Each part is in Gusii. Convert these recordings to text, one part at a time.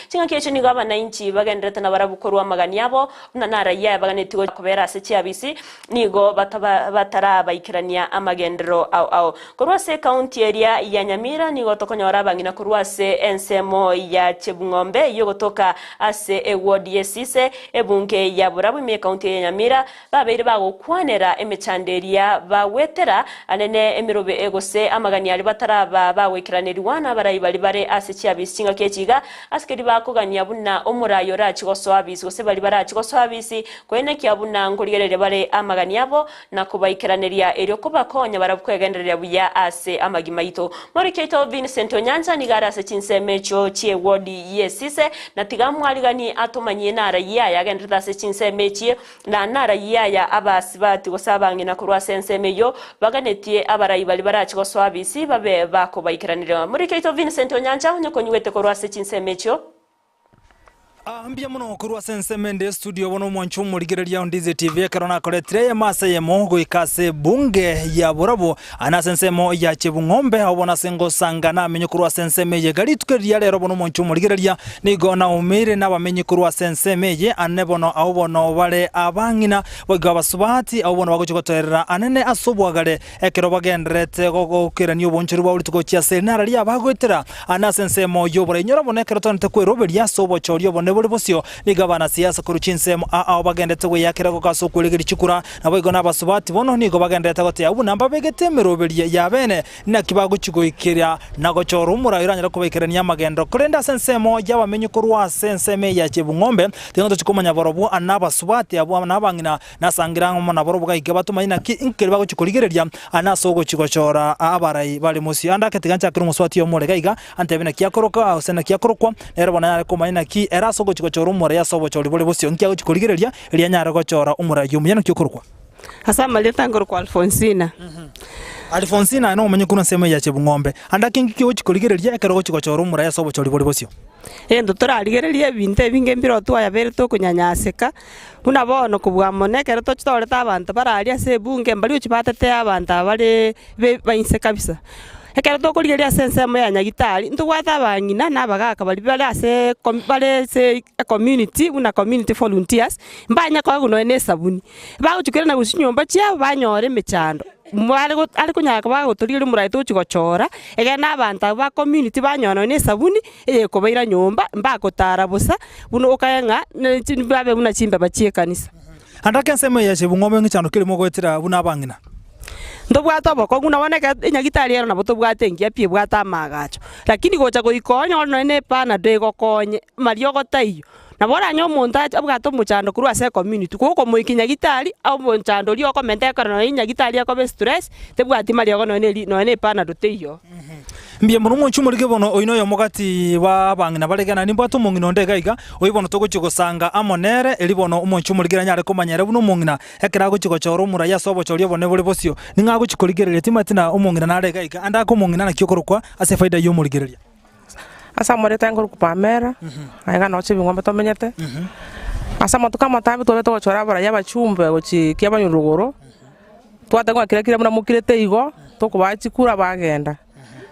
Chingaki echio nigo abanainchi bagendererete nabarabwo korwa amagani abo, buna naraia ayabaganetie gocha kobera ase chiabisi, nigo batarabaikerania amagenderero ao ao. Korwa ase ekaunti eria ya Nyamira nigo tokonyora abang'ina korwa ase ensemo ya Chebung'ombe eyio egotoka ase eward y'Esise, ebunge ya Borabu ime y'ekaunti eye ya Nyamira, Babeire bagokwanera emechando eria bagwetera, anene emerobe gose amagani aria bataraba bagoikeranerigwa nabarai baria bare ase chiabisi chingaki echi iga, ase keria bakogania buna omorai orachie gosoa abisi gose baria barachie gosoa abisi, koenekia buna nkorigereria bare amagani abo na kobaikeraneria erio kobakonya barabwo kwegendereria buya ase amagima aito. Morokia oito Vincent Onyancha nigo are ase chinsemo echio chi'ewodi y'esise, na tiga amwariganie atomanyie narai aya agenderete ase chinsemo echie Na narayie aya abasibati gose abang'ina korwa ase ensemo eyio, baganetie abarai baria barache gosoa abisi babe bakobaikeraneria. Morike oito Vincent Onyancha onye konyuete korwa ase chinsemo echio. Aa mbuya mono korwa ase ensemo ende estudio bono omwancho omorigereria o Ndizi TV ekero nakoretire eyemo ase eyemo goika ase ebunge ya Borabu aa nase ensemo ya Chebung'ombe ao bono ase ngosanga namenye korwa ase ensemo eye iga rituko eri ria rero bono omwancho omorigereria Nigo naumeire nabamenyi korwa ase ensemo eye ane bono, abwo bono bare abang'ina, boigo abasubati, abwo bono bagochia gotoerera anene ase obwagare, ekero bagendererete gogokerania obonchoru bwabo rituko gochia ase rinara riabagoetera ane ase ensemo y'oborai. Inyora bono ekero togwenerete kweroberia ase obochori obonene bore bosio, nigo abanasiasa korwa chinsemo aa ao bagendererete gweyakera goka ase okweregeria chikura, naboigo nabasubati bono nigo bagendererete goteba buna mbabegete emeroberio y'abene Naki bagochia goikeria na gochora omorai oranyare kobaikerania amagenderero. Korende ase ensemo y'abamenyi korwa ase ensemo eye ya Chebung'ombe, tiga tochie komanya barobwo nabasubati abwo na abang'ina, nasangire amo nabarobwo gaiga batomanye naki nkeri bagochia korigereria ane ase ogochia gochora abarai bare mosio. Ande ake tiga nchakere omosubati oyomo ore gaiga, antebie naki akoroka gose naki akorokwa, nere bono anyare komanya naki ere ase ogochia gochora omorai ase obochori bore bosio, nki agochia korigereria erio anyare gochora omorai omuya. Naki okorokwa? Ase amarieta nkorokwa Alfonsina. Alfonsina aye nomonye korwa ensemo eye ya Chebung'ombe. Ande ake ngiki ogochia korigereria ekero ogochia gochora omorai ase obochori bore bosio. Egento torarigererie ebinto ebinge mbire otwayabeire tokonyanyaseka, buna bono kobua mono ekero tochitorete abanto bare aria ase ebunge mbaria gochia batetee abanto aba bare be ba inse kabisa. Ekero tokorigereria ase ensemo ya Nyagitari, ntobwate abang'ina na abagaka baria bare ase com bare ase ecommunity buna community volunteers, mbanya koegwa nonye na esabuni. Bagochia koirana gochia chinyomba chiabo banyora emechando, bare go are konyara koba bagotorigereria omorai togochia gochora, ekero na abanto abwo ba community banyora nonye na esabuni, eyekobaira nyomba, mbagotara bosa, buna okae ng'a ne chi babe buna chimbeba chia ekanisa. Ande ake ensemo eye ya Chebung'ombe ng'echando ki erimo goetera buna abang'ina. Ntobwate obokong'u nabo bono ekero enyagitari ero nabo tobwate engiya pi ebwate amaagacho, lakini gocha goika onyore nonye na epanado egokonye, mariogo taiyo. Nabo oranyore omonto ache abwate omochando korwa ase ecommunity, gokomoikia nyagitari, omochando oria okomenta ekero nonye nyagitari ekoba estress, tebwati mariogo nonye na eri nonye na epanado teiyo. Mbuya mono omonche omorike bono oino oyomo gati ba abang'ina bare iga, naende nimbwate omong'ina onde iga iga, oyio bono togochia gosanga amo nere, erio bono omonche omorike nanyare komanya ere buna omong'ina, ekero agochia gochora omorai ase obochori obonene bore bosio, ning'o agochia korigereria, timanyeti na omong'ina nare iga iga, ande ake omong'ina naki okorokwa ase efaida y'omorigereria. Ase amarieta nkorokwa Pamela, aye iga noche ebing'ombe tomenyete. Ase amatuko amatambe twabete togochora abarai abachumbe gochia kiabanywa rogoro, twateba ng'a kera kera buna mokirete igo, tokobaa chikura bagenda.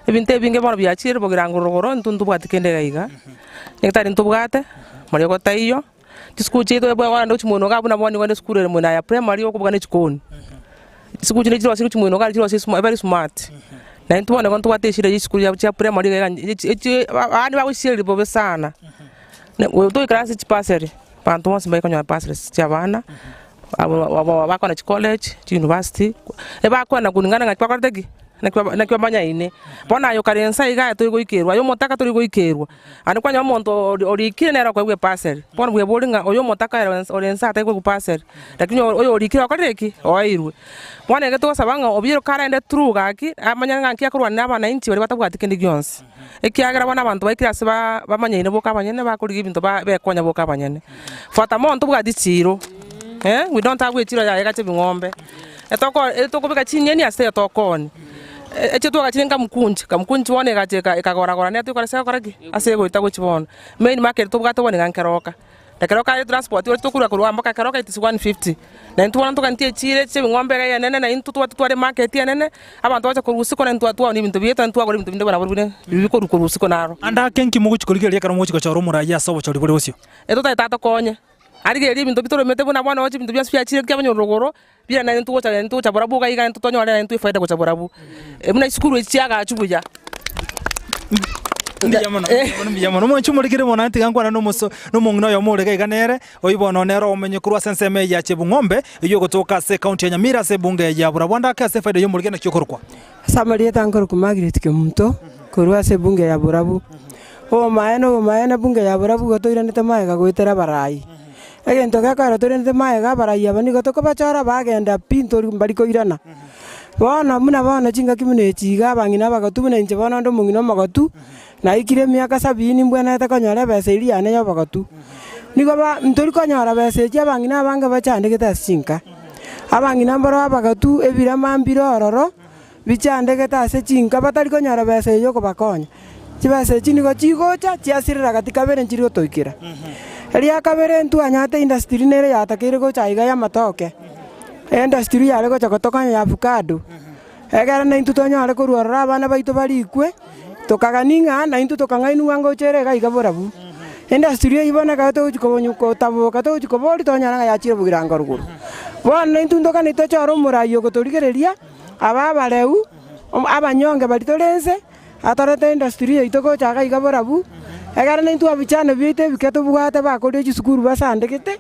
Ebinto ebinge bono biachire bogirango rogoro intwe ntobwati kende iga iga, nyagetari ntobwate, mariogo taiyo, chisukuru chiaito ebwe naende gochia moino iga buna bono nigo ere esukuru ere moino ya primary okoboka ne chikoni. Chisukuru chinde chirosirie gochia moino iga chirosirie sma very smart. Na intwe bono igo ntobwate eshida ya chisukuru chia chia primary iga iga echi echi abande bagochisiareria bobe sana. Ne toikare ase chibasari, abanto bonsi mbari bursaries chia abana, abo abo bakogenda chicollege, chiuniversity, ebakoenda kulingana ng'aki bakorete ki? Naki ba naki bamanyaine. Bono aye okare nsa iga aye torigoikerwa, aye omotaka torigoikerwa, naende kwanyora omonto ori orikire nere okoegwa ebasari. Bono bwebori ng'a oyo omotaka ere onsi ore nse atari koegwa ebasari, lakini oyo orikire okorire ki? Oeirwe. Bono eke togosaba ng'a obiire karende through gaki, amanye ng'a nki akorwania na abananchi baria batabwati kende gionsi. Ekiagera bono abanto baikire ase ba bamanyaine boka abanyene bakorigia ebinto ba bekonya boka abanyene. Furthermore ntobwati chiiro, we don't have echiro yaye egacha ebing'ombe. Etoko etokobeka chinyeni ase etokoni, echio twagachire nkamukunji, kamukunji bono egacha eka ekagora gora nero tokora ase gokora ki? Ase egoeta gochia bono. Main market tobwate bono iga nkeroka. Ekero kare transport ore tokorwa korwa mpaka ekero it is 150. Na intwe bono ntoganeti echiro eche ebing'ombe iga enene na intwe tobwate tware emarket enene, abanto bacha korwa usiku na intwe twaonia ebinto biaito naende twagora ebinto binde buna buna ebi bikorwa korwa usiku naro. Ande ake nki mogochia korigereria ekero mogochia gochora omoraia ase obochori bore bosio? Etotagete atokonye, arigererie ebinto bitoremete buna bono oche ebinto bionsi biachire kiabanyora rogoro, Bire naintwe gocha naintwe gocha barabwo iga iga intwe tonyore naintwe efaida gocha barabwo. Buna esukuru echi chiagachwa buya. Mbuya mono, mbuya mono, mbuya mono. Omwanchi omorikire bono tiga nkwane na omoso na omong'ina oyomo ore iga iga nere, oyio bono nere omenye korwa ase ensemo eye ya Chebung'ombe, eyio ogotoka ase ekaunti ya Nyamira ase ebunge ya Burabwo. Ande ake ase efaida y'omorikire naki okorokwa. Ase amarieta nkorokwa Margaret Kemunto, korwa ase ebunge ya Borabu. Obomaene obomaene ebunge ya Borabu igo toiranete magega goetera abarai. Egento gekoera toiranete magega abarai aba nigo tokobachora bagenda pi ntori mbari koirana. Bono buna bono chingaki buna echi iga abang'ina abagotu buna inche bono onde omong'ina omogotu, naikire emiaka sabini mbwenerete konyora ebesa eria yane ya obogotu. Nigo ba ntori konyora besa echi abang'ina abange bachandegete ase chinka. Abang'ina mboro abagotu ebirama mbire ororo, bichandegete ase chinka batari konyora besa eye yokobakonya. Chibesa echi nigo chigocha chiasirera gati kabere nchiri gotoikera. Eria kabere ntwanyarete industry nere yatakeire gocha aiga ya amatoke, industry yare gocha gotokonya ya avocado, egere naintwe tonyare korwa ororo abana baito barikwe, tokagania ng'a naintwe tokang'ainwa ng'a ngocha ere iga iga borabu. Industry eyio bono ekero togochi kobonya kotaboka togochi koboria tonyora ng'a yachire bogirango rogoro. Bono naintwe ntogani tochore omorai ogotorigereria, aba abareu, abanyonge baria tore inse, atorete industry yaito gocha iga iga borabu, ekero naintwe abichano biaito ebike tobwate bakorire chisukuru basandegete,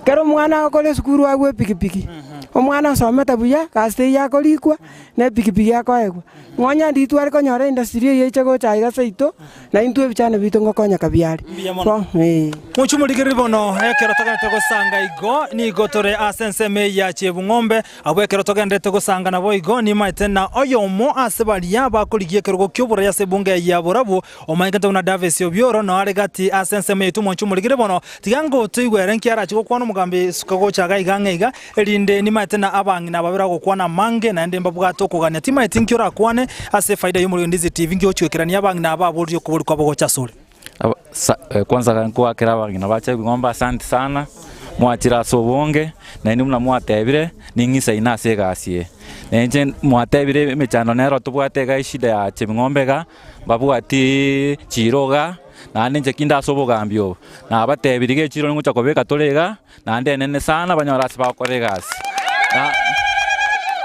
ekero omwana agokora esukuru agwe epikipiki, omwana osomete buya, gasi teiyo akorikwa, na epikipiki akoegwa. Nonya ndiri tware konyora industry eyio eche gocha iga seito, na intwe ebichano biaito ngokonyeka biare. Mbuya mono. Bo eh. Mochie morigererie bono, ekero togenderete gosanga igo, nigo tore ase ensemo eye ya Chebung'ombe, Abwo ekero togendererete gosanga naboigo, nimaete na oyomo ase baria bakorigia ekerogo ki'oborai ase ebunge eye ya borabu, omanyekanete buna Davis Obioro, nao are gati ase ensemo yaito omwanchi omorigire bono. Tiga ngotoigwere nki arache gokwana omogambi suka gocha iga iga ang'e iga, erinde nimaete na abang'ina babere agokwana amange, naende mbabwate okogania. Timaeti nki orakwane ase efaida y'omorwoti Ndizi TV, nki ogochwekerania abang'ina aba aboririe okobori kwabo gocha asore. Kwanza nkoakera abang'ina bache ebing'ombe asante sana, mwachire ase obonge, naende buna mwatebire, ning'isaine ase egasi eye. Na inche mwatebire emechando nero tobwate iga eshida ya chebing'ombe iga, mbabwatiiii chiro iga, naende inche kinde ase obogambi obo, nabatebirie iga echiro ngocha kobeka tore iga, naende enene sana banyore ase bagokora egasi. Na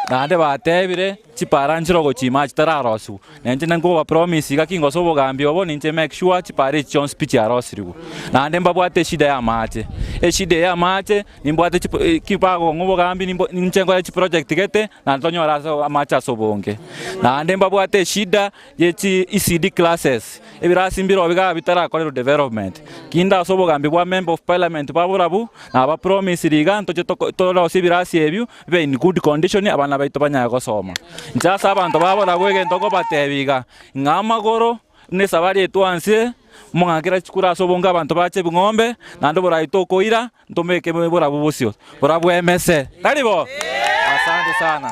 naende batebire. Chipara nchire ogochima chitararosiwu, na inche nkoba promise iga kingosa obogambi obo ninche make sure chipara echi chionsi pi chiarosiriwe. Naende mbabwate eshida ya amache, eshida eye ya amache nimbwate chipo ki bagong'a obogambi nimbo ninche nkore chiproject gete naende tonyore ase amache ase obonge. Naende mbabwate eshida ye chi ECD classes, ebirasi mbirobio igaa bitarakorerwa development. Kinde ase obogambi bwa member of parliament baborabwo, naba promisiri iga ntoche toko torosie ebirasi ebio. Bibe in good condition abana baito banyare gosoma. Inche ase abanto baborabwo egento nkobatebia iga, ng'a amagoro buna esabari etwansie, mong'akere chikura ase obonge abanto bache ebing'ombe, naende oborai tokoira, ntomeke borabu bosio, borabu emese, tari bo? Asante sana.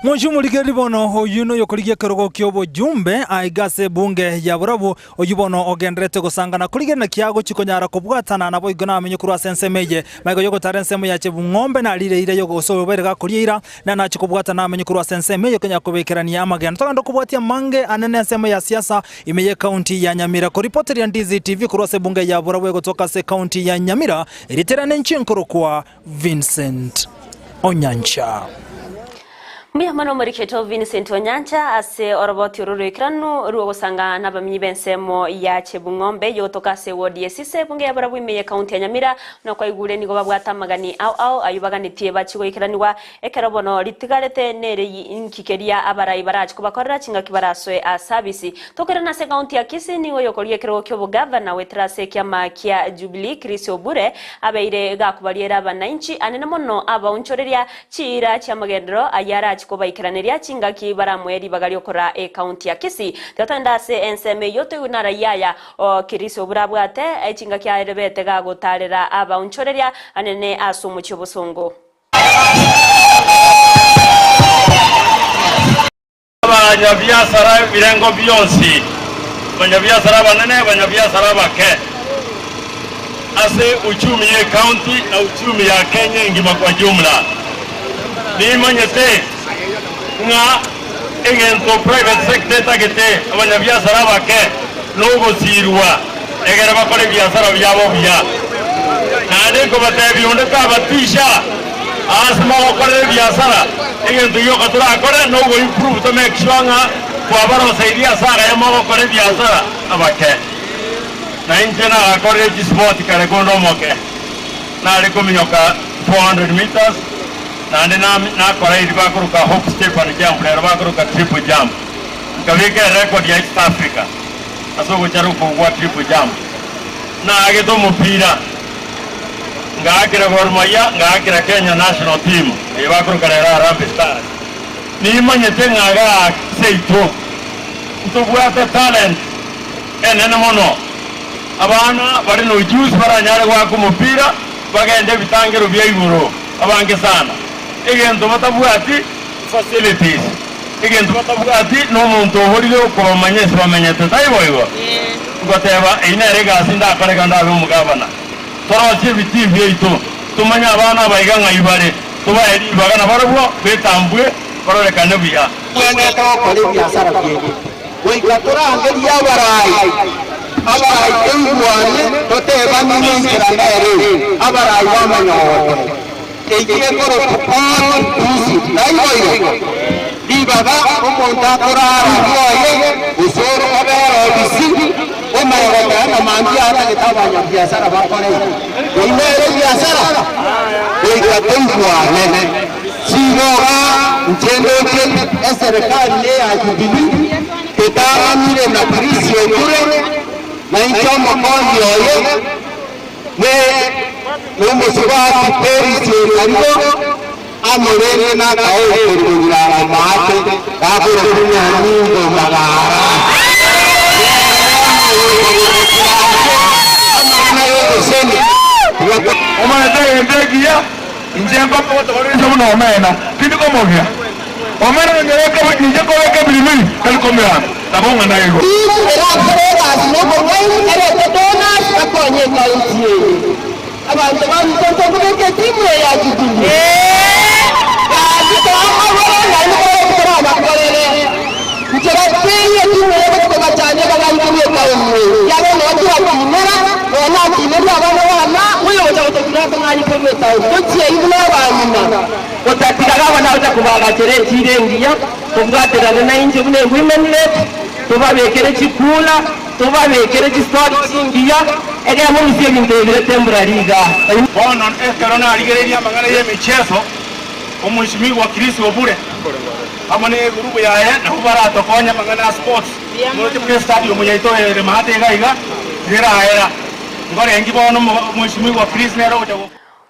Monche omorigereria bono, oyio noyokorigia ekerogo ki'obojumbe aiga ase ebunge ya borabu, Oyio bono ogendererete gosangana korigereria naki agochia konyara kobwatana naboigo namenye korwa ase ensemo eye. Magega y'ogotara ensemo ya Chebung'ombe narire eira y'ogosoa obobaire gakoria eira, na nachie kobwatana amenye korwa ase ensemo eye konya kobekerania amagena. Togende kobwatia amange anene ensemo ya siasa ime y'ekaunti ya Nyamira. Koripoteria Ndizi TV korwa ase ebunge ya Borabu egotoka ase ekaunti ya Nyamira, erieta riane inche nkorokwa Vincent Onyancha. Mbuya mono omorikito Vincent Onyancha ase oroboti oro rw'ekeranu rw'ogosanga nabamenyi b'ensemo ya Chebung'ombe yogotoka ase ewodi ya Esise ebunge ya Borabu ime y'ekaunti ya Nyamira. Buna kwaigure nigo babwate amagani ao ao ayio baganetie bachie goikeranigwa ekero bono ritigarete nere inki keria abarai barache kobakorera chingaki barasoe ase abisi. Tokoirana ase ekaunti ya Kisii nigo oyokoria ekerogo ki'obogavana goetera ase ekiama kia Jubilee Chris Obure abeire gakobariera abanainchi anene mono abaonchoreria Chiira chi'amagenderero ayio arachie kobaikeraneria chingaki baramoe ribaga ri'okoraa ekaunti ya Kisii. Tiga ase ensemo eyio toigwe narayia aya o Kirisi oburabwate chingaki aerebete gagotaarera abaonchoreria anene ase omochie obosongo. Abanyabiasara ebirengo bionsi, abanyabiasara abanene, abanyabiasara abake. Ase uchumi ye county na uchumi ya Kenya engima kwa jumla. Nimanyete ng'a egento private sector etagete abanyabiasara abake nogosirwa egere bakore ebiasara biabo buya. Naende nkobatebia onde tabatisha aase mogokorera ebiasara, egento gioka torakore nogo improve to make sure ng'a kwabaroseirie ase agaya mogokora ebiasara abake. Na inche nagakorire chisipoti kare konde omoke, nare kominyoka 400 metres, naende nakora eria bakoroka hop, step and jump, rero bakoroka triple jump. Nkabeka erecord ya East Africa ase ogocharoka gwa triple jump. Naagete omopira, ngaakera Gor Mahia, ngaakera Kenya national team eye bakoroka rero Harambee Stars. Nimanyete ng'a igaa seito ntobwate talent enene mono. Abana bare nojusi baranyare goaka omopira bagende ebitangero bia igoro abange sana. Egento batabwati facilities, egento batabwati nomonto oborire okobamanya ase bamenyete, taibo igo? Ngoteba eyio nere egasi ndakore ekero ndabe omogabana. Torosie ebitii biaito, tomanye abana aba iga ng'ai bare, tobae ribaga nabarabwo betambwe barorekane buya. Tobwenerete gokora ebiasara biaito. Goika torangerie abarai, abarai toigwane, totebanie nenchera nere eye, abarai bamanye ogoteba. Eyio ekorokwa all inclusive, taibo igo? Ribaga omonto akorara bwoye, gose obere obisi, omanye goteba ng'a mambia atagete abanyabiasara bakore iga. Eyio nere ebiasara? Goika toigwane. Chiboga inche ndoche eserekari neya Jubilee etang'anire na Chris Okure, na inche omokonyi oye, ne nomosubati Peris Okaribo, amo rende nakaoyo korwa Bogirango maate, gakorokwa Nyamingo Magara. Nere oyokorusia ase amang'ana y'obosemi. Omanyete egento ekiya, Inche nkomotogoreria buna omena, tindi komogia. Omena onye inche nkobeka ebirimiri, tari komeana, nabo ng'a naigo. Timu erakore egasi nobong'aini erete donors bakonye ekaunti eye. Abanto baminto ntokobeka etimu eye ya Jubilee. Gaki toa amagoro naende korende torabakorere. Nchera teiyo etimu eye gochia kobachania abagaikeri ekaunti eye. Ekiagera noo twakinera, nonya nakinerie abana bana, oyogocha gotokina akong'anyi korwa etaoni. Tochiei buna abang'ina. Gotatiga gavana agocha kobaagachera echiira engiya, tobwaterane nainche buna ewomen rep, tobabekere chikura, tobabekere chistori chingiya, ekero morusie ebinto ebi bire temporary igaa. Bono ekero narigereirie amang'ana y'emicheso, Omwesimigwa Chris Obure amo negurubu yaye nabwo baratokonye amang'ana a sports. Moroche buna estadium yaito ere maate iga iga teraera. Nkorengi bono Omwesimigwa Chris nere ogocha go.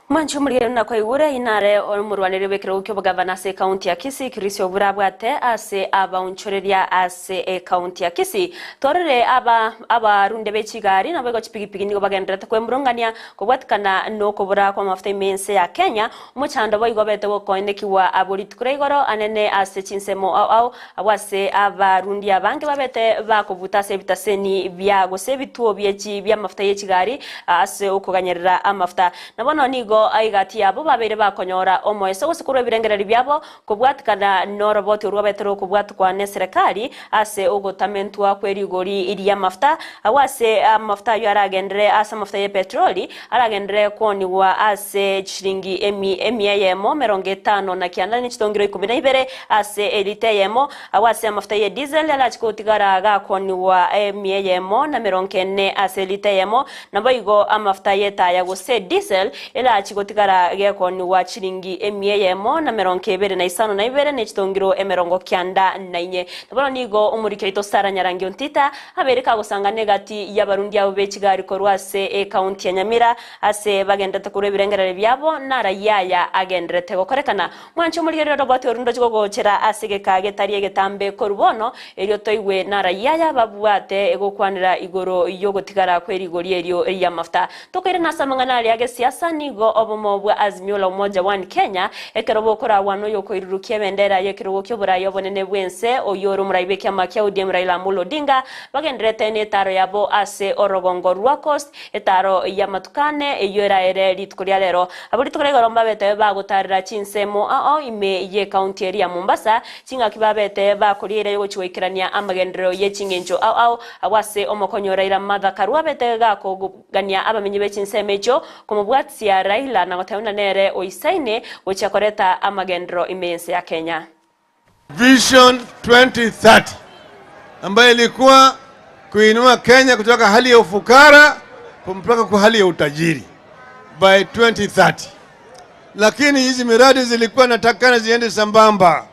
Mwanche omorigeri buna kwaigure, inare omorwaneria bw'ekerogo ki'obogavana ase ekaunti ya Kisii, Chris Obure abwate ase abaonchoreria ase ekaunti ya Kisii. Twarorire aba abarunde be chigari naboigo chipigipigi nigo bagendererete kwemurungania kobwatikana nokobora kw'amafuta ime ense ya Kenya. Omochando boigo obete gokoenekigwa abwo rituko ria igoro anene ase chinsemo ao ao, abwo ase abarundi abange babete bakobuta ase ebitaseni bia gose ebituo bie chi bi'amafuta ye chigari ase okoganyerera amafuta. Na bono nigo egati yabo babeire bakonyora omoeso gose korwa ebirengererio biabo kobwatikana noroboti orwabete rokobwatikwa neserekari ase ogotamentwa kwe rigori ri'amafuta, agwo ase amafuta ayio aragenderere ase amafuta y'epetroli aragenderere kwonigwa ase chishilingi emia eyemo emerongo etano na kianda ne chitongiro ikomi na ibere ase elita eyemo, agwo ase amafuta y'edizeli arache gotigara gakwonigwa emia eyemo na emerongo ene ase elita eyemo, Naboigo amafuta y'etaya gose diesel erachi gotigara gekoonigwa chiringi emia eyemo na emerongo ebere na isano na ibere ne chitongiro emerongo kianda na inye. Na bono nigo omoriki oito Sarah Nyarangi Ontita abeire kagosangana egati y'abarundi abo be chigari korwa ase ekaunti ya Nyamira ase bagenderete korwa ebirengererio biabo narayia aya agenderete gokorekana. Mwanche omorigereria oroboti oru ndoche gogochera ase egeka getari egetambe korwa bono, erio toigwe narayia aya babwate gokwanera igoro y'ogotigara kwe rigori erio ri'amafuta. Tokoirana ase amang'ana aria agesiasa, nigo. obomo bwa Azimio la Umoja One Kenya ekero bokoragwa noyokoirurukia ebendera y'ekerogo ki'oborai obonene bw'ense oyio ore omorai bw'ekiama kia ODM Raila Amolo Odinga bagendererete netaro yabo ase orogongo rwa Coast etaro y'amatuko ane eyio eraere rituko ria rero. Abwo rituko ria igoro mbabete bagotarera chinsemo ao ime y'ecounty eria ya Mombasa chingaki babete bakoria eira y'ogochia goikerania amagenderero ye ching'encho ao ao Agwo ase omokonyi o Raila Martha Karua abete gakogania abamenyi be chinsemo echio komobwatia Raila na goteba buna nere oisaine gochia koreta amagenderero ime y'ense ya Kenya. Vision 2030 ambayo ilikuwa kuinua Kenya kutoka hali ya ufukara mpaka kwa hali ya utajiri by 2030, lakini hizi miradi zilikuwa natakana ziende sambamba.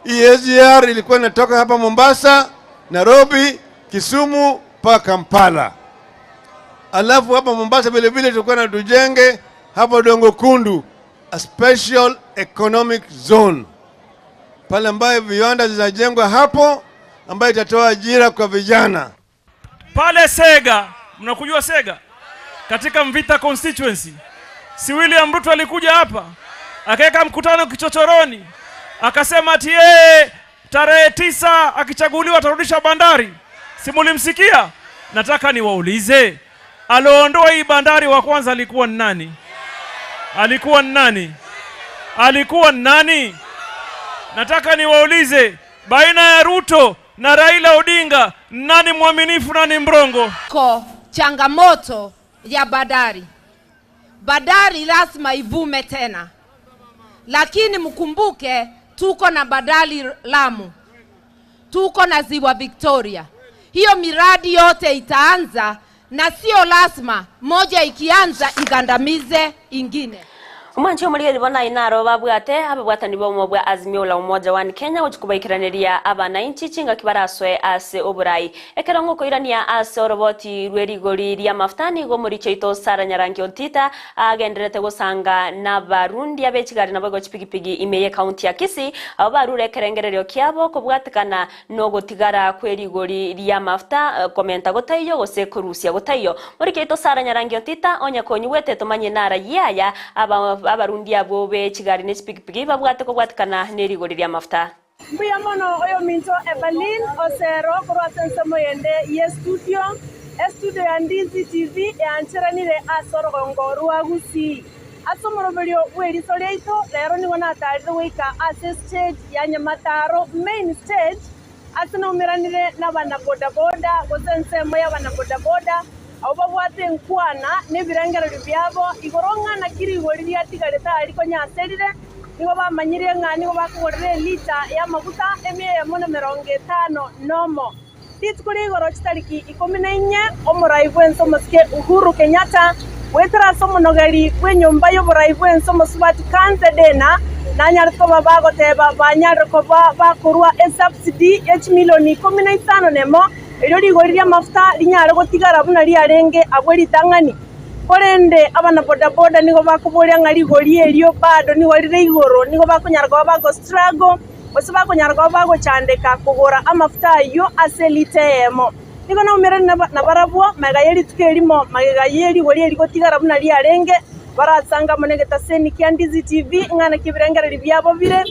Hii SGR ilikuwa inatoka hapa Mombasa, Nairobi, Kisumu mpaka Kampala. Alafu hapa Mombasa vile vile tulikuwa na tujenge hapa Dongo Kundu a special economic zone pale ambayo viwanda zinajengwa hapo ambayo itatoa ajira kwa vijana. Pale Sega, mnakujua Sega katika Mvita constituency, si William Ruto alikuja hapa akaweka mkutano kichochoroni, akasema ati yeye tarehe 9 akichaguliwa atarudisha bandari. Si mulimsikia? Nataka niwaulize, alioondoa hii bandari wa kwanza alikuwa ni nani? Alikuwa ni nani? Alikuwa ni nani? Nataka niwaulize, baina ya Ruto na Raila Odinga, nani mwaminifu, nani mrongo? Ko changamoto ya bandari. Bandari lazima ivume tena, lakini mkumbuke tuko na bandari Lamu, tuko na ziwa Victoria. Hiyo miradi yote itaanza, na sio lazima moja ikianza igandamize ingine. Omwanchi omorigeri bono aye naro babwate ababwatani b'obomo bwa Azimio la Umoja One Kenya gochia kobaikeraneria abanainchi chingaki barasoe ase oborai. Ekero ng'okoirania ase oroboti rwe rigori ri'amafuta nigo omorichi oito Sarah Nyarangi Ontita agendererete gosanga n'abarundi ab'echigari naboigo chipigipigi ime y'ecounty ya Kisii abwo barure ekerengererio kiabo kobwatekana Nogotigara kwe rigori ri'amafuta, komenta gotaiyo gose korusia gotaiyo. Morike oito Sara Nyarangi Otita, onye konyigwete tomanye nara y'aya aba abarundi abwo be chigari ne chipigipigi babwate kobwatikana ne rigori ri'amafuta. Mbuya mono oyominto Evelyn Osero korwa ase ensemo yende y'estudio, estudio ya Ndizi TV eancheranire ase orogongo rwa Gusii. Ase omoroberio bw'eriso riaito rero nigo natarire goika ase estage ya Nyamataro main stage ase naumeranire n'abanabodaboda gose ensemo y'abanabodaboda abwo babwate enkwana na ebirengererio biabo igoro ng'a naki rigori riatigarete aria konya aserire nigo bamanyire ng'a nigo bakogorera elita y'amaguta emia eyemo na emerongo etano nomo. Rituko ria igoro chitariki ikomi na inye, omorai bw'ense omosike Uhuru Kenyatta, goetera ase omonogeri bw'enyomba y'oborai bw'ense omosubati Kanze Dena, nanyarete koba bagoteba banyarire koba bakorua esubsidy ye chimilioni ikomi na isano nemo, erio rigori ri'amafuta rinyare gotigara buna riarenge abwo ritang'ani. Korende abanabodaboda nigo bakoboria ng'a rigori erio bado nigo rire igoro, nigo bakonyara koba bagostruggle. gose bakonyara koba bagochandeka kogora amafuta ayio ase elita eyemo. Nigo naumerane nabarabwo magega ye rituko erimo, magega ye rigori eri gotigara buna riarenge, barasange amo negetaseni kia Ndizi TV ng'a naki ebirengererio biabo bire,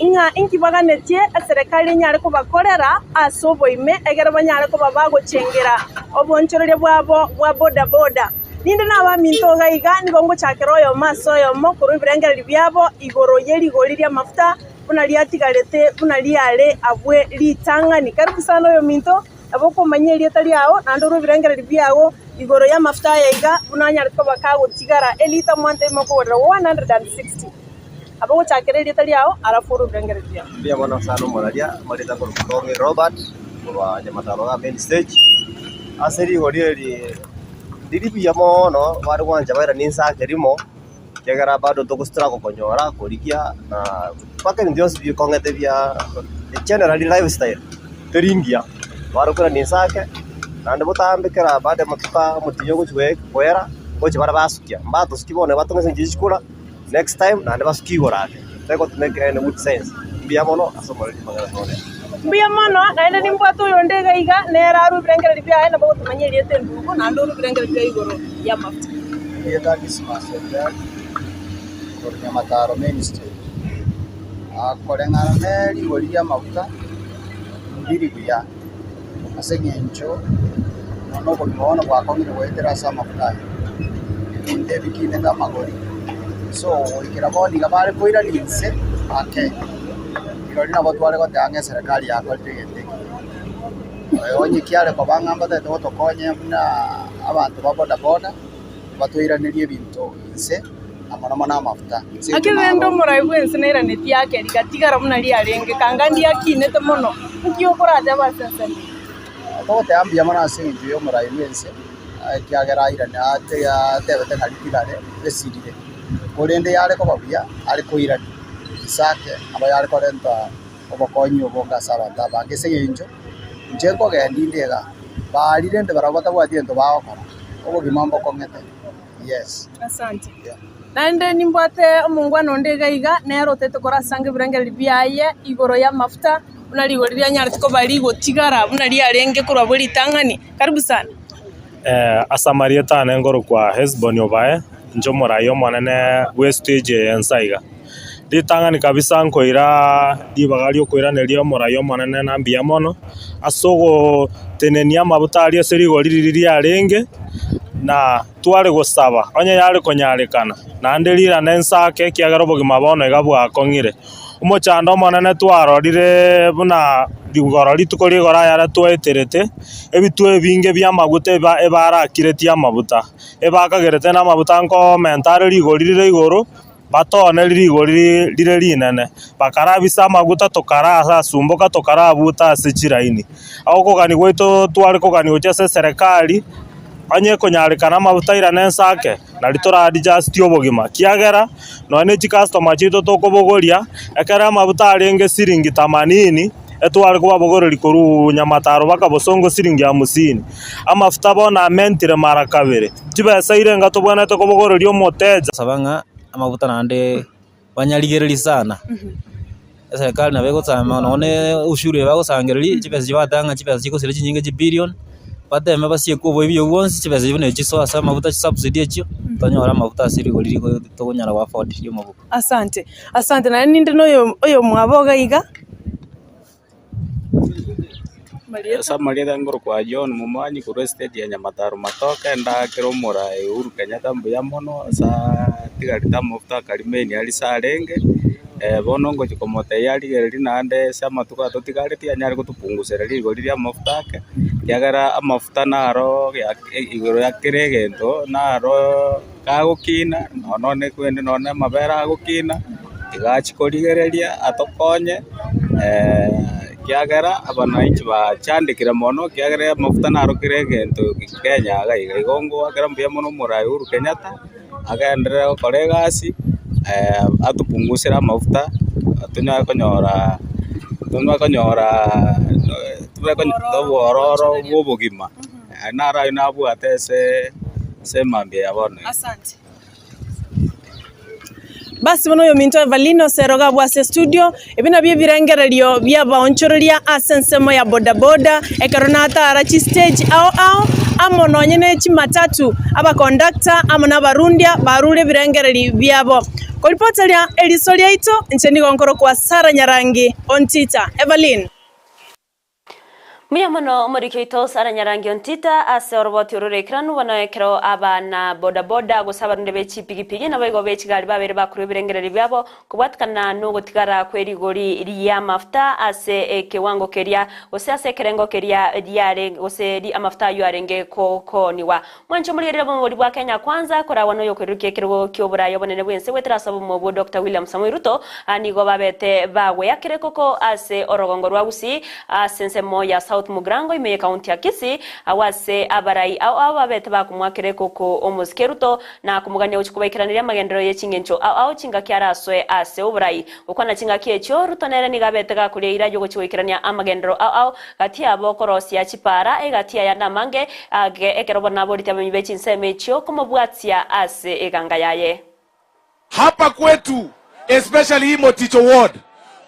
ng'a inki baganetie eserekari enyare kobakorera ase oboime egere banyare koba bagochengera obonchoreria bwabo bwa bodaboda. Ninde nabaminto iga iga, nigo ngochakera oyomo ase oyomo korwa ebirengererio biabo igoro ye rigori ri'amafuta, buna riatigarete buna riare abwe ritang'ani. Karibu sana oyominto, nabo okomanya erieta riao, naende orwe ebirengererio biao igoro y'amafuta aya iga, buna anyarete koba kagotigara elita mwanto ime okogorera 160. Nabo ogochakera erieta riao, alafu orwe ebirengererio biao. Mbuya mono sana omoraria, amarieta akorokwa Tong'i Robert, korwa Nyamataro iga main stage. Ase rigori eri riri buya mono, bare gwancha bairane inse ake rimo. Ekiagera bado togostruggle konyora korigia na mpaka ebinto bionsi bikong'ete bia generally lifestyle teri ngiya, barokera inse ake naende botambe kera baada ya amatuko aa omotienyi ogochi goe koera ngochi bare basukia, mbatosuki bono batong'e ase eng'encho ye chikura next time naende basukie igoro ake, tari make any good sense. Mbuya mono ase omoreri amang'ana tore. Mbuya mono, naende nimbwate oyonde iga iga, nere arue ebirengererio biaye, nabo ogotomanya erieta endugu, naende orue ebirengererio bia igoro y'amafuta. Erieta Dismas Ojwang. Korwa Nyamataro main stage. Koreng'ana ne rigori ri'amaguta ndiri buya ase eng'encho nonya obogima bono bwakong'ire goetera ase amaguta aya. Ebinto ebi bikinete amagori, so goikera bono iga bare koirania inse ake, rirorio nabo tware goteba ng'a eserekari yakorire egento ekiya. Onye kiare koba ng'a mbatagete gotokonya buna abanto ba bodaboda. batoiranerie ebinto inse, na mono mono amafuta. Inse Naki rende omorai bw'ense nairanetie ake rigatigara buna riarenge, kanga ndiakinete mono, nki okoratebe ase ensemo eye? Togoteba mbuya mono ase engencho y'omorai bw'ense, ekiagera airane atebete ng'a ritigare risirire, korende yare koba buya are koirania inse ake, nabo yare korenta obokonyi obonge ase abanto abange. Ase eng'encho inche nkogenda inde iga, baria rende barabwo batabwati egento bagokora, obogima mbokong'ete, yes. Asante. Naende nimbwate omongwana onde iga iga, nere otagete korasanga ebirengererio biaye igoro y'amafuta, buna rigori rianyarete koba rigotigara buna riarenge korwa bwe ritang'ani. Karibu sana. Ase amarieta ane nkorokwa Hesboni Obae, inche omorai omonene bw'estage eye ensa iga. Ritang'ani kabisa nkoira ribaga riokoiraneria omorai omonene na mbuya mono, ase ogotenenia amabuta aria ase rigori riria riarenge, na tware gosaba onye yare konyarekana, naende rirane inse ake ekiagera obogima bono iga bwakong'ire. Omochando omonene twarorire buna rigoro rituko rigoro ayare twaeterete, ebituo ebinge bi'amaguta eba ebarakiretie amabuta, ebakagerete namabuta nkomenta are rigori rire igoro, batone rigori rire rinene. Bakarabisa amaguta tokarasumboka tokarabuta ase chiraini. Okogania gwaito tware kogania gochia ase eserekari, onye ekonyarekana amabuta airane ense ake, nari tora adjust obogima, kiagera nonye ne chicustomer chiaito tokobogoria, ekero amabuta arenge siringi themanini, etware kobabogoreria korwa Nyamataro mpaka Bosongo siringi hamsini. Amafuta bono amentire mara kabere, chibesa irenga tobwenerete kobogoreria omoteja. Saba ng'a amafuta naende banyarigererie sana, eserekari nabo egosama nonye na ushuru eye bagosangereria, chibesa echio bagoteba ng'a chibesa chigosira chinyinge chibillion, bateme basieke oboibi obwo bwonsi, chibesa echio buna echio chisoe ase amafuta chisubsidy echio, tonyore amafuta ase rigori rigo tokonyara go afford ria omobuko. Asante, asante naende ninde na oyo oyomwabo iga iga. Ase amarieta nkorokwa John Momanyi korwa estate ya Nyamataro Matoke, ndakera omoraai Uhuru Kenyatta mbuya mono ase atigarete amafuta akarimeni aria ase arenge, bono ngochia komotebia arigererie naende ase amatuko atotigaretie anyare gotopungusera rigori ria amafuta ake, ekiagera amafuta naro igoro ya kera egento naro kagokina nonya ne ekwende nonya na amabere agokina, iga achie korigereria atokonye ekiagera abananchi bachandekire mono ekiagera amafuta naro kera egento Kenya iga iga. Igo ngoakera mbuya mono omorai Uhuru Kenyatta, agenderere gokora egasi atopungusere amafuta tonyare konyora tonyare konyora obwororo bwa obogima. Naro ayio nabwate ase ase emambia ya bono. Asante. Basi bono oyominto Evelyn Oseroga abwo ase estudio, ebi nabio ebirengererio bi'abaonchoreria ase ensemo ya bodaboda, ekero natara chistage ao ao, amo nonye ne chimatatu, abacondactor amo na abarundia barure ebirengererio biabo. Koripoteria eriso riaito, inche nigo nkorokwa Sarah Nyarangi Ontita. Evelyn. Mbuya mono omoriki oito Sarah Nyarangi Ontita ase oroboti oro roikeranu bono ekero abana boda boda gose abarunde be chipigipigi naboigo be chigari babeire bakorwa ebirengererio biabo kobwatikana nogotigara kwe rigori ri'amafuta ase ekewango keria gose ase ekerengo keria riare gose amafuta ayio arenge kooniwa. Mwanche omorigereri bw'omobori bwa Kenya Kwanza koragwa noyokoirurukia ekerogo ki'oboraai obonene bw'ense goetera ase obomo bwo Doctor William Samoei Ruto nigo babete bagweyakera ekoko ase orogongo rwa Gusii ase ensemo ya South Mugirango ime y'ekaunti ya Kisii agwo ase abarai ao ao babete bakomwakera ekoko omosike Ruto na komogania gochia kobaikeraneria amagenderero ye chingencho ao ao chingaki arasoe ase oborai. Gokwana chingaki echio Ruto nere nigo abete gakoria eira y'ogochia goikerania amagenderero ao ao Gati yabo korosia chipaara, egati y'ayande amange, age ekero bono aborete abamenyi be chinsemo echio komobwatia ase eganga yaye. Hapa kwetu especially hii Moticho ward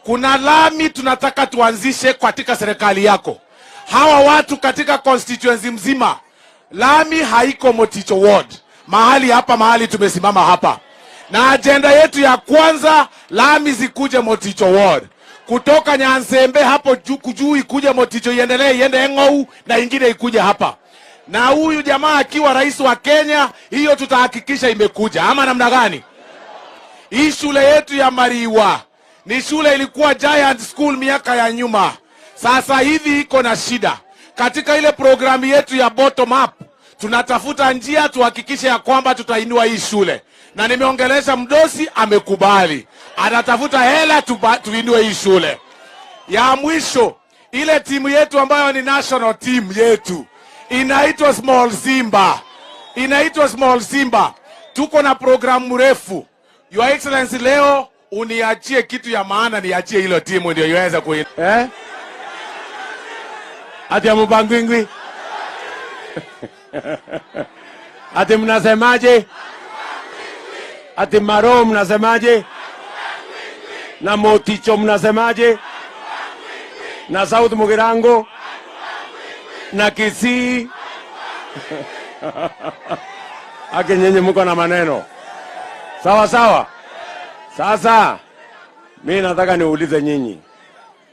kuna lami tunataka tuanzishe katika serikali yako. Hawa watu katika constituency mzima lami haiko Moticho ward, mahali hapa mahali tumesimama hapa. Na ajenda yetu ya kwanza, lami zikuje Moticho Ward, kutoka Nyansembe hapo juu juu ikuje Moticho, iendelee iende Eng'ou na ingine ikuje hapa. Na huyu jamaa akiwa rais wa Kenya, hiyo tutahakikisha imekuja, ama namna gani? Hii shule yetu ya Mariwa ni shule ilikuwa giant school miaka ya nyuma, sasa hivi iko na shida. Katika ile programu yetu ya bottom up, tunatafuta njia tuhakikishe ya kwamba tutainua hii shule, na nimeongelesha mdosi, amekubali, anatafuta hela tuba, tuinue hii shule. Ya mwisho, ile timu yetu ambayo ni national team yetu inaitwa Small Simba, inaitwa Small Simba. Tuko na programu mrefu. Your Excellency, leo uniachie kitu ya maana, niachie hilo timu ndio iweze ku eh? Ati amupangwingwi ati mnasemaje? Ati maro mnasemaje? Na Moticho mnasemaje? Na South Mugirango na Kisii? Ake nyinyi mko na maneno sawa sawa. Sasa mi nataka niulize nyinyi,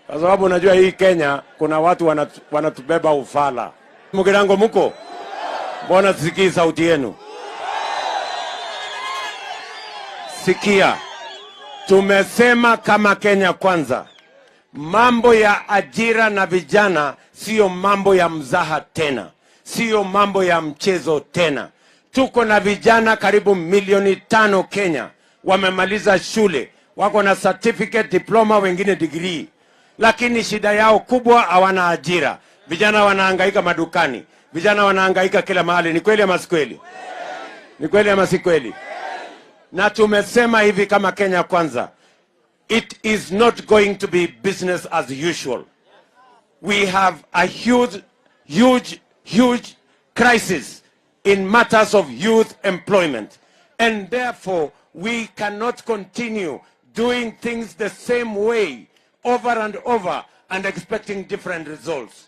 kwa sababu unajua hii Kenya kuna watu wanatu, wanatubeba ufala. Mugirango muko? Mbona sisikii sauti yenu? Sikia, tumesema kama Kenya Kwanza, mambo ya ajira na vijana siyo mambo ya mzaha tena, siyo mambo ya mchezo tena. Tuko na vijana karibu milioni tano Kenya wamemaliza shule, wako na certificate, diploma, wengine degree, lakini shida yao kubwa hawana ajira. Vijana wanahangaika madukani, vijana wanahangaika kila mahali. Ni kweli ama si kweli? Ni kweli ama si kweli? Na tumesema hivi kama Kenya Kwanza, it is not going to be business as usual. We have a huge, huge, huge crisis in matters of youth employment. And therefore, we cannot continue doing things the same way over and over and expecting different results.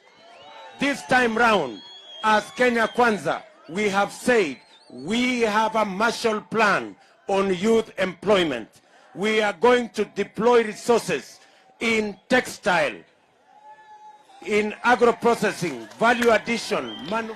This time round, as Kenya Kwanza, we have said we have a Marshall Plan on youth employment. We are going to deploy resources in textile, in agro-processing, value addition, manu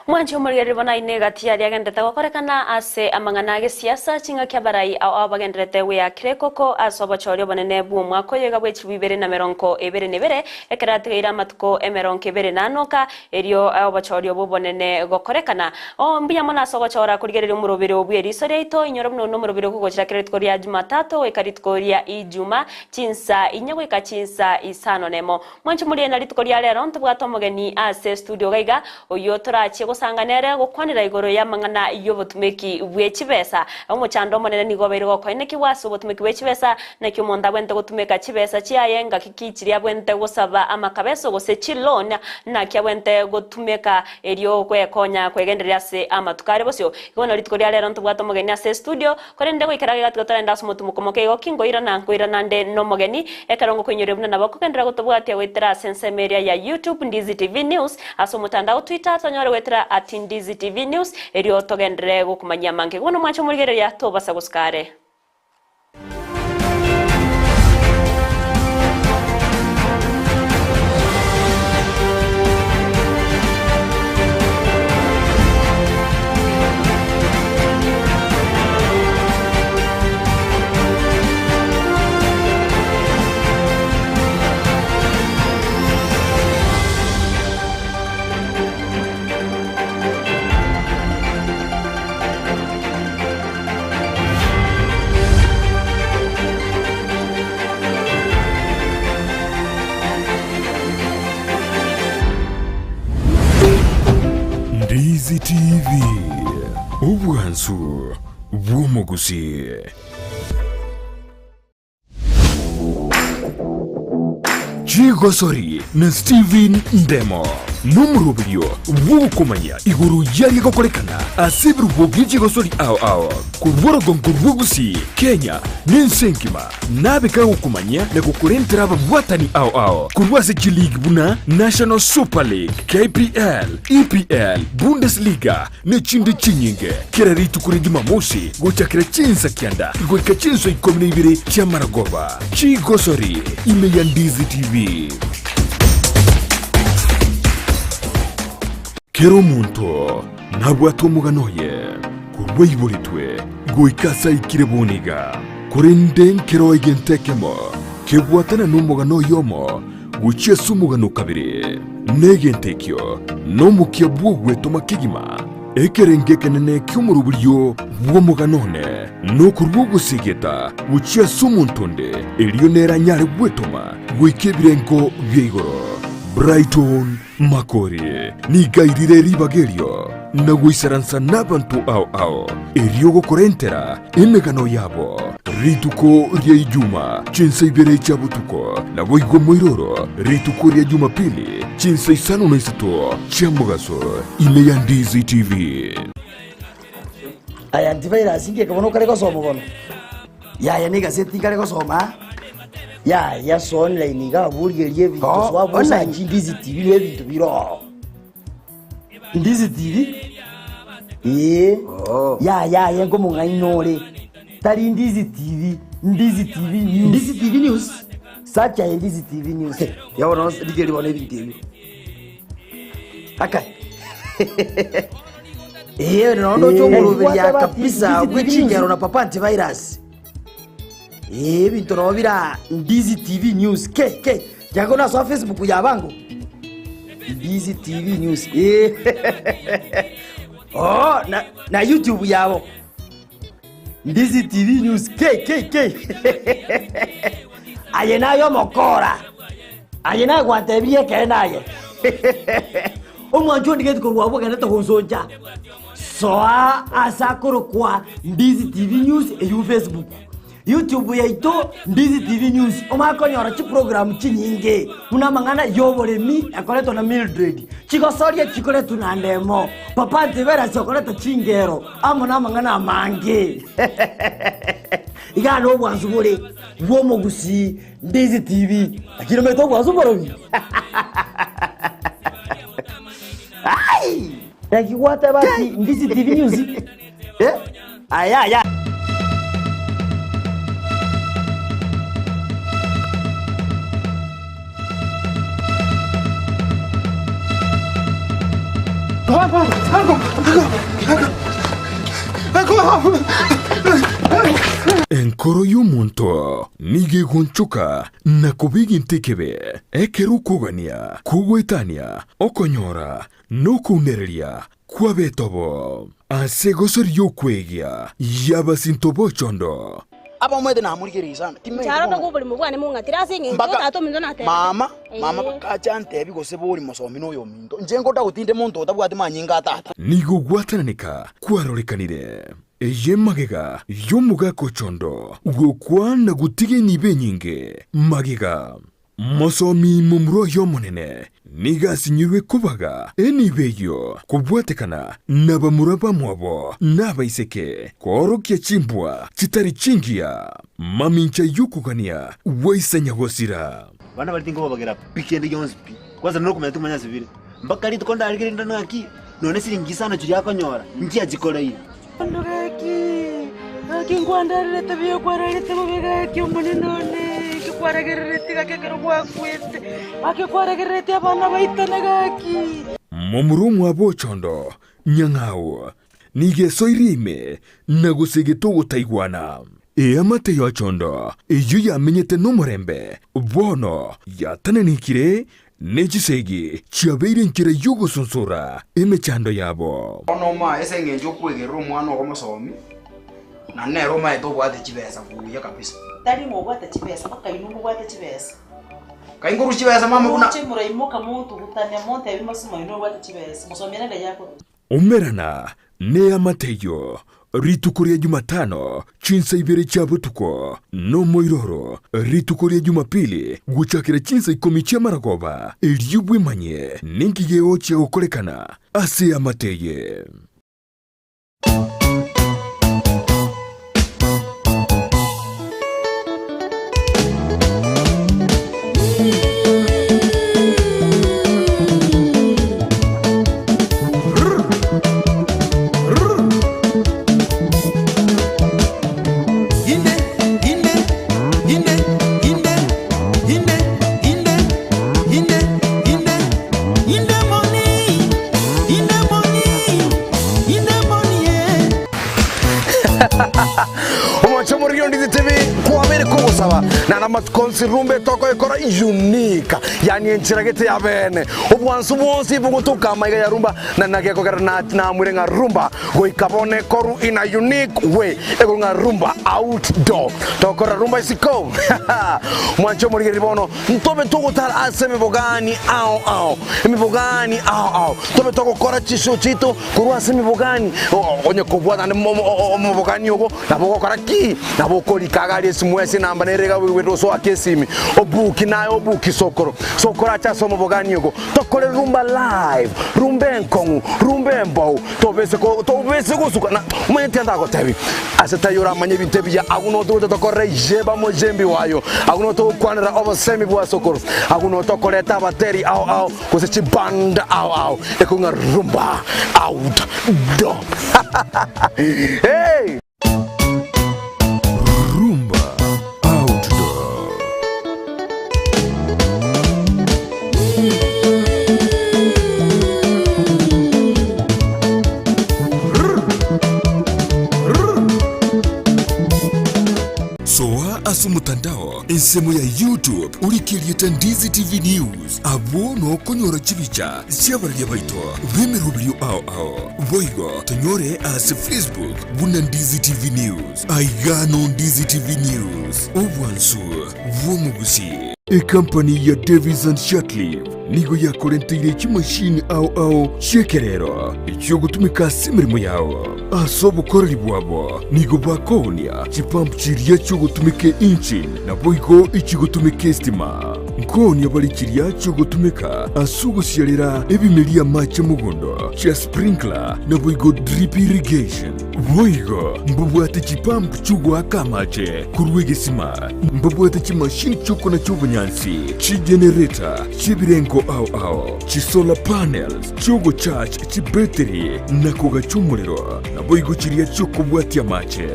mwanchi omorigereri bono aine egati aria agenderete gokorekana ase amang'ana a gesiasa ching'aki abarai ao ao bagenderete gweyakire koko ase obochori obonene bwa omwaka oyo iga bwa echibu ibere na emerongo ebere na ebere ekero atigaire amatuko emerongo ebere na anoka erio obochori obo obonene gokorekana. O mbuya mono ase ogochora korigereria omorobere obwo eriso riaito inyore buna one omorobere okogochira kera rituko ria jumatatu goika rituko ria ijuma chinsa inya goika chinsa isano na emo. Mwanchi omorigereri na rituko ria rero ntobwate omogeni ase estudio iga iga oywo torachie gosanga nere gokwanera igoro y'amang'ana y'obotumeki bwe chibesa. Omochando omonene nigo obeire gokoenekigwa ase obotumeki bwe chibesa, naki omonto abwenerete gotumeka chibesa chiaye ngaki ki chiria abwenerete gosaba amakabeso gose chiloan, naki abwenerete gotumeka erio gwekonya kwegendereria ase amatuko are bosio. Igo bono rituko ria rero ntobwate omogeni ase estudio, korende goikera iga tiga torende ase omotumo komoke igo ki nkoirana nkoirana nde nomogeni, ekero ngokoinyoria buna nabo okogenderera gotobwatia goetera ase ensemo eria ya YouTube Ndizi TV News, ase omotandao Twitter tonyore goetera at Ndizi TV News, erio togenderere gokomanyia amange. Bono mwanche omorigereria tobasa gosuka are. Ndizi TV, obwansu bw'omogusii. Chigosori na Steven Ndemo. Nomoroberio bw'ogokomanya igoro y'aria gokorekana ase ebirubo bie chigosori ao ao korwa orogongo rwa Gusii, Kenya, na ense engima. Nabe kagokomanyia na gokorentera ababwatani ao ao korwa ase chileague buna National Super League, KPL, EPL, Bundesliga na echinde chinyinge. Kera rituko ria Jumamosi gochakera chinsa kianda goika chinsa ikomi na ibere chi'amaragoba. Chigosori ime ya Ndizi TV. Kera omonto nabwate omogano oye korwa aiboretwe goika ase aikire bono iga, korende nkero egento ekemo kebwatana nomogano oyomo gochia ase omogano o kabere, na egento ekio nomokia bw'ogwetoma kegima. Ekerengo ekenene ki'omoroberio bw'omogano one nokorua ogosegeta gochia ase omonto onde, erio nere anyare gwetoma goika ebirengo bia igoro. Brighton Makori nigo airire ribaga erio na goisaransa nabanto ao ao, erio gokorentera emegano yabo. Rituko ria Ijuma, chinsa ibere chia botuko, naboigo moiroro rituko ria Jumapili, chinsa isano na isato chia mogaso, ime ya Ndizi TV. Aya antivirus ngeke bono okare gosoma bono yaya na egaseti nkare gosoma yaya so online iga abwo origereria ebinto Oh, so abwo online. osachi Ndizi TV na ebinto bire ororo. Ndizi TV ee yaya aye nkomong'aini ore tari Ndizi TV, Ndizi TV News. Ndizi TV News? Search aye Ndizi TV News. Ya bono rigereria bono ebinto ebio. Akai. Ee, nondo oche omoroberia Eh, kabisa Ndizi TV bwe chingero News. na papa antivirus. Ee, ebinto nabo bira Ndizi TV News. Ke ke jago na so Facebook ya bango. Ndizi TV News. Eh. oh, na, na YouTube yabo. Ndizi TV News. K K K. Aye nayo mokora. Aye naye gwantebirie ekere naye. Omwancho ondigeti korwa abwo ogendete gonsoncha. Soa ase akorokwa Ndizi TV News eywo Facebook. YouTube yaito Ndizi TV News omanye konyora chiprogram chinyinge buna amang'ana y'oboremi ekoretwa na Mildred, chigosoria chikoretwa na Ndemo, Papa Antivirus okoreta chingero amo namang'ana amange. Igaa nobwansu bore bw'omogusii Ndizi TV lakini omanyete obwansu mborobi? Ai! Naki gwateba ati Ndizi TV News? Eh? Aya aya. Enkoro y'omonto nigo egonchoka na koba egento ekebe, ekero okogania, kogoetania, okonyora, na okounereria kw'abetobo ase egosori y'okwegia y'abasinto b'ochondo. Abamwete namorigereria sana. Timanyeti Ncharo bono. nabwo oborimo bwane mong'atire ase eng'encho Mpaka tata ominto natebete. mama mama Ee. bakacha antebi gose bori mosomi na oyominto. Inche ngoda gotinde monto otabwati manyinga a tata. Nigo gwatananeka kwarorekanire. Eye magega y'omogaka ochondo gokwa na gotiga enibo enyinge magega. Mosomi momura oye omonene nigo asinyirwe kobaga enibo eyio kobwatekana nabamura bamwabo na abaiseke koorokia chimbwa chitari chingiya, mamincha y'okogania gwaisa nyagosira. Abana baria tinkobabagera pi kende gionsi pi. Kwanza nokomanya tikomanya ase bire. Mpaka rituko ndarigereria ndore ng'aki, nonye siringi isano chiria akonyora, nchiachikoreire. Bono gaki, gaki nkwandererete buya okwarerete bobe gaki omonene one, inki kwaragereretie gaki ekero gwakwete, gaki kwaragereretie abana baitane gaki. Momura omwabo ochondo, nyang'au, nigo esoirie ime na gosegete ogotaigwana. Eamate y'ochondo eyio yamenyete nomorembe, bono yatananekire Ne chisegi chiabeire enchera y'ogosonsora emechando yabo. Bono omoaye ase engencho okwegerera omwana ogo mosomi, na nere omaete obwate chibesa buya kabisa. Tari ng'a obwate chibesa, mpaka inwe mobwate chibesa. Kai nkorwa chibesa mama buna. Moche moraimoka montugutane montebie mosimo inwe obwate chibesa, mosomi ere ng'ai akorwa? Umerana neamate eyio. Rituko ria Jumatano, chinsa ibere chia botuko, nomoiroro, rituko ria Jumapili, gochakera chinsa ikomi chi'amaragoba, erio bwemanye ninki gegochia gokorekana ase eamate eye. Inde, inde, inde, inde, inde, inde, inde, inde, inde money, inde money, inde money, yeah. Omwancho omoriri ondize TV kwabere kogosaba nana amatuko onsi rumba etokoekora unique yani enchera gete ya bene obwansu bwonsi bogotoka amaiga ya rumba na nagekogera na namwire ng'a rumba goika bone koru in a unique way ekoro ng'a rumba outdoor tokora rumba isiko mwancho omorigeri bono ntobe togotara ase emibogani ao ao emibogani ao ao tobe togokora chisho chito korwa ase emibogani onye kobwata naende omobogani ogo nabo ogokora ki nabo okorika iga aria esimu ase enamba nere iga oigwete osoake esimi obuki naye obuki sokoro sokoro ache ase omobogani ogo tokore rumba live rumba enkong'u rumba embou tobese ko tobese gosuka na omanyete andagotebi ase taiyo oramanye ebinto ebiya agwo notogocha tokorere jeba mojembi wayo agwo notogokwanera obosemi bwa sokoro agwo notokoreta abateri ao ao gose chiband ao ao ekong'a rumba out door hey. Rumba Outdoor. Soa ase omotandao ensemo ya YouTube orike erieta Ndizi TV News abwo nokonyora chibicha chi'abararia baito b'emeroberio ao ao. Boigo tonyore ase Facebook buna Ndizi TV News. Aiga no Ndizi TV News, obwansu bw'omogusi. Ekampani ya Davis and Shirtliff nigo yakorenteire chimashini ao ao chi'ekerero echiogotumeka ase emeremo yao. Ase obokoreri bwabo nigo bakoonia chipump chiria chiogotumeka engine naboigo echigotumeka estima. Nkoonia bare chiria chiogotumeka ase ogosiarera ebimeri amache mogondo, chia sprinkler naboigo drip irrigation. Boigo mbabwate chipump chi'ogoaka amache korwa egesima, mbabwate chimashini chi'okonacha obonyansi, chigenerator chi'ebirengo ao ao, chisolar panels chi'ogocharge chibetiri na kogacha omorero, naboigo chiria chi'okobwatia amache.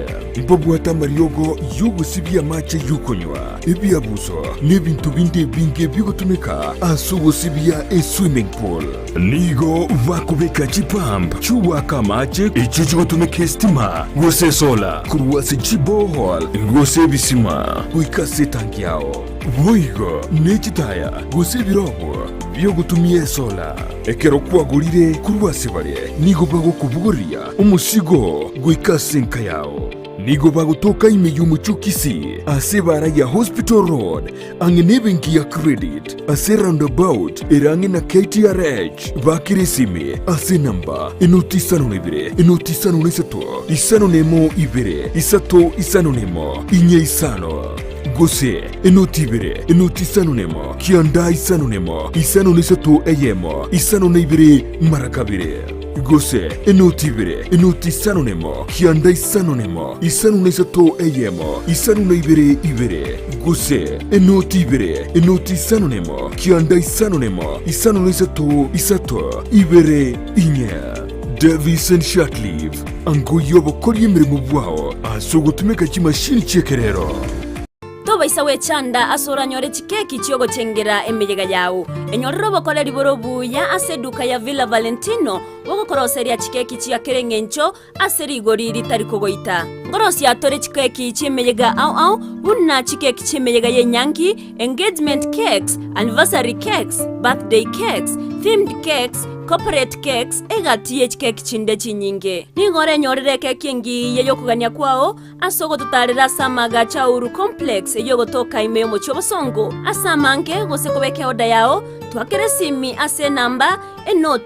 Mbabwate amariogo y'ogosibia amache y'okonywa, ebiabuso, na ebinto binde ebinge bigotumeka ase ogosibia eswimming pool. Nigo bakobeka chipump chi'ogoaka amache echio chigotumeka esitima gose esola korwa ase chiborehole gose ebisima goika ase etangi yao. Boigo ne chitaya gose ebirogo bi'ogotumia esola. Ekero kwagorire korwa ase bare, nigo bagokobogoria omosigo goika ase enka yao. Nigo bagotoka ime y'omochie o Kisii ase ebaara ya Hospital Road ang'e nebenki ya Credit ase roundabout ere ang'e na KTRH. Bakire esimi ase enamba enoti isano na ibere enoti isano na isato isano na emo ibere isato isano na emo inye isano gose enoti ibere enoti isano na emo kianda isano na emo isano na isato eyemo isano na ibere mara kabere. Gose enoti ibere, enoti isano nemo, kianda isano nemo, isano na isato eyemo, isano na ibere ibere. Gose enoti ibere, enoti isano nemo, kianda isano nemo, isano na isato isato, ibere inye. Davison Shirtliff, ango y'obokoria emeremo bwao ase ogotumeka chimashini chi'ekerero. Tobaisa gwechanda ase oranyore chikeki chi'ogochengera emeyega yao. Enyorere obokoreri bore obuya ase eduka ya Villa Valentino bogokoroseria chikeki chia kera engencho ase rigori ritari kogoita. Nkorosia tore chikeki chi'emeyega ao ao buna chikeki chi'emeyega y'enyangi, engagement cakes, anniversary cakes, birthday cakes, themed cakes, corporate cakes, egati ye chikeki chinde chinyinge. Nigo orenyorere ekeki engiya y'okogania kwao Ase ogototaarera ase amaagacho a Uhuru Complex eyio ogotoka ime y'omochie obosongo ase amange gose kobeka eoda yao, twakera esimi ase enamba, enoti.